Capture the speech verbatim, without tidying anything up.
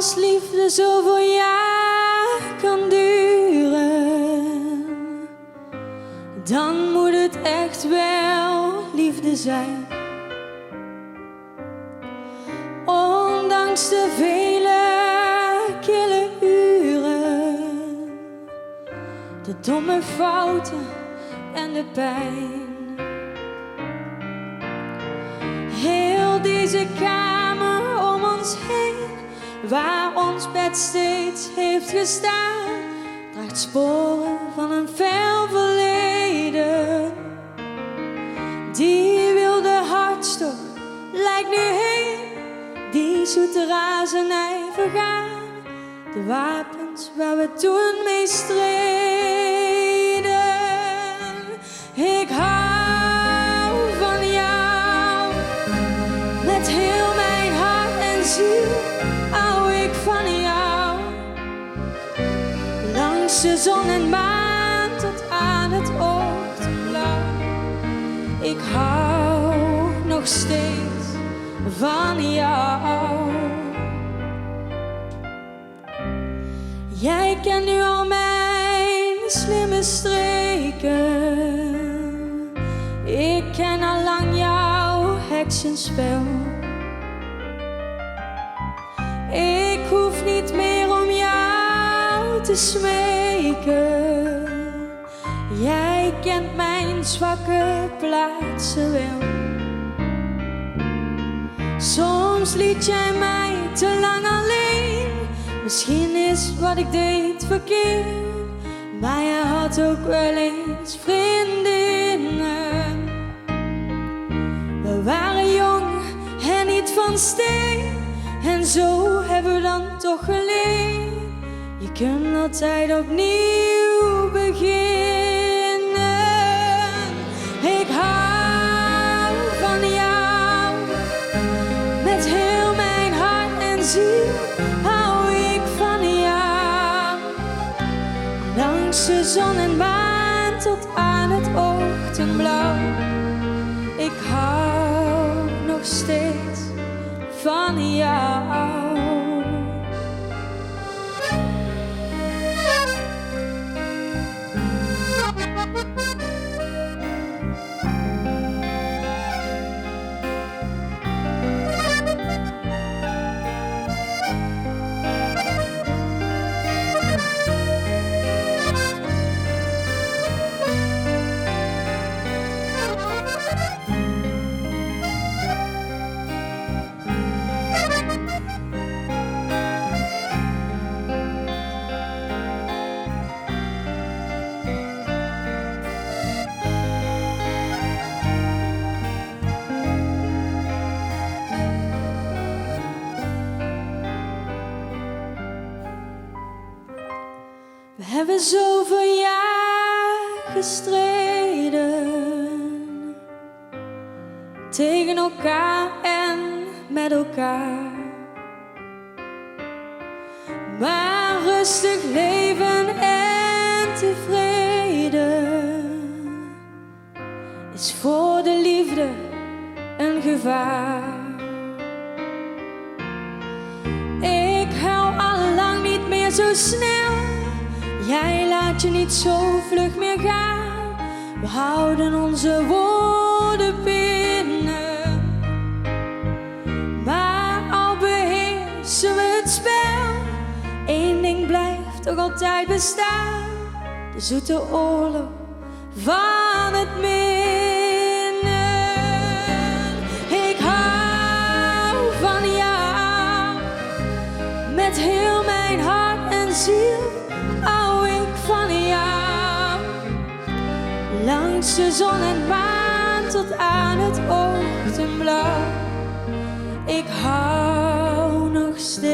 Als liefde zoveel jaar kan duren, dan moet het echt wel liefde zijn. Ondanks de vele kille uren, de domme fouten en de pijn. Heel deze kamer om ons heen, waar ons bed steeds heeft gestaan, draagt sporen van een ver verleden. Die wilde hartstocht lijkt nu heen, die zoete razernij vergaan. De wapens waar we toen mee streden. Ik hou van jou, met heel mijn hart en ziel hou ik van jou. Langs de zon en maan tot aan het ochtendblauw. Ik hou nog steeds van jou. Jij kent nu al mijn slimme streken. Ik ken al lang jouw heksenspel. Ik hoef niet meer om jou te smeken. Jij kent mijn zwakke plaatsen wel. Soms liet jij mij te lang alleen. Misschien is wat ik deed verkeerd, maar je had ook wel eens vriendinnen. We waren jong en niet van steen, en zo hebben we dan toch geleerd. Je kunt altijd opnieuw beginnen. Ik hou van jou, met heel mijn hart en ziel hou ik van jou. Langs de zon en maan tot aan het ochtendblauw. Ik hou nog steeds van jou. We hebben zoveel jaar gestreden, tegen elkaar en met elkaar. Maar rustig leven en tevreden is voor de liefde een gevaar. Ik huil al lang niet meer zo snel. Jij laat je niet zo vlug meer gaan. We houden onze woorden binnen. Maar al beheersen we het spel, één ding blijft toch altijd bestaan: de zoete oorlog van het minnen. Ik hou van jou, met heel mijn hart en ziel hou ik van jou. Langs de zon en maan tot aan het ochtendblauw. Ik hou nog steeds